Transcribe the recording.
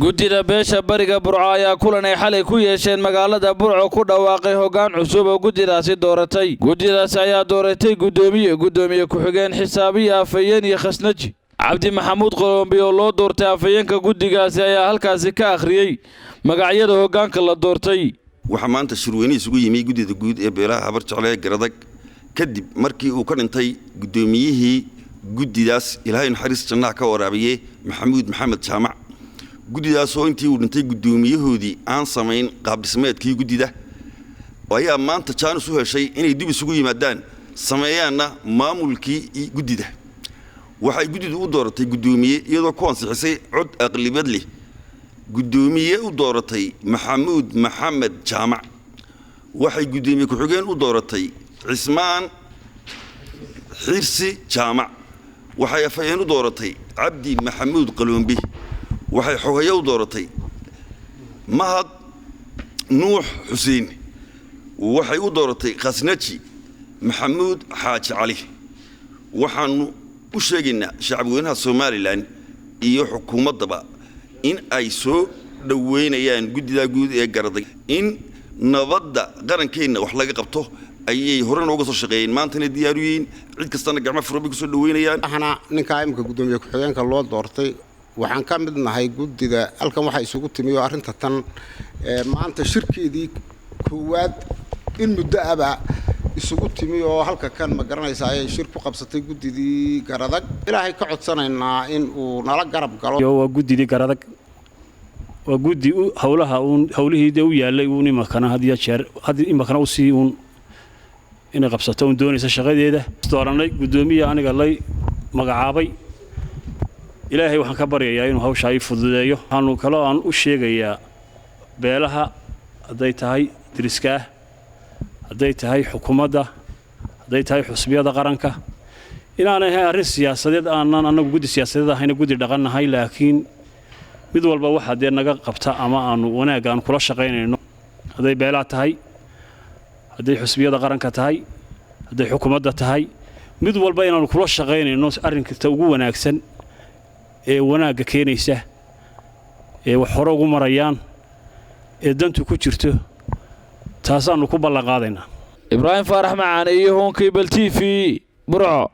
Guddida beesha Bariga Burco ayaa kulan ay xalay ku yeesheen magaalada Burco ku dhawaaqay hoggaan cusub oo guddidaasi dooratay. Guddidaasi ayaa dooratay guddoomiye, guddoomiye ku-xigeen, xisaabiya, afhayeen iyo khasnaji. Cabdi Maxamuud Qolombi oo loo doortay afhayeenka guddigaasi ayaa halkaasi ka akhriyey magacyada hoggaanka la doortay. Waxaa maanta shirweyne isugu yimi guddida guud ee beelaha Habar Jecle Garadag, kadib markii uu ka dhintay guddoomiyihii guddidaas, Ilaahay naxariis jannaha ka waraabiye, Maxamuud Maxamed Jaamac. Guddidaasoo intii uu dhintay guddoomiyahoodii aan samayn qaabdhismeedkii guddida ayaa maanta jaanis u heshay inay dib isugu yimaadaan, sameeyaanna maamulkii guddida. Waxay guddidu u dooratay guddoomiye, iyadoo ku ansixisay cod aqlibad leh, guddoomiye u dooratay Maxamuud Maxamed Jaamac. Waxay guddoomiye ku-xigeen u dooratay Cismaan Xirsi Jaamac. Waxay afhayeen u dooratay Cabdi Maxamuud Qaloombi. Waxay xoghaye u dooratay Mahad Nuux Xuseen. Waxay u dooratay khasnaji Maxamuud Xaaji Cali. Waxaanu u sheegaynaa shacabweynaha Somalilan iyo xukuumaddaba in ay soo dhoweynayaan guddidaa guud ee Garadag. In nabadda qarankeenna wax laga qabto ayay hore nooga soo shaqeeyeen, maantana diyaaru yihiin, cid kastana gacmo furan bay kusoo dhoweynayaan. Waxna ninkaa imika guddoomiye ku-xigeenka loo doortay, waxaan ka mid nahay guddida. Halkan waxaa isugu timi oo arrinta tan maanta shirkeedii koowaad in muddo aba isugu timi oo halka kan, ma garanaysa, ayay shir ku qabsatay guddidii Garadag. Ilaahay ka codsanaynaa in uu nala garab galo. Waa guddidii Garadag, waa guddi howlaha uun howlihii dee u yaallay uun imakana had iyo jeer had imakana usii uun inay qabsato uun doonaysa shaqadeeda. Dooranay guddoomiya, aniga lay magacaabay. Ilaahay waxaan ka baryayaa inuu hawshaa ii fududeeyo. Waxaanu kaloo aan u sheegayaa beelaha, hadday tahay diriskaah, hadday tahay xukuumadda, hadday tahay xusbiyada qaranka, inaanay ahayn arrin siyaasadeed, aanan annagu guddi siyaasadeed ahayna, guddi dhaqannahay, laakiin mid walba waxaa dee naga qabta ama aanu wanaagga aanu kula shaqaynayno, hadday beelaha tahay, hadday xusbiyada qaranka tahay, hadday xukuumadda tahay, mid walba inaanu kula shaqaynayno arrinkasta ugu wanaagsan ee wanaagga keenaysa, ee wax hore ugu marayaan, ee dantu ku jirto, taasaannu ku ballan qaadaynaa. Ibraahim Faarax Macaane iyo Honkibal TV, Burco.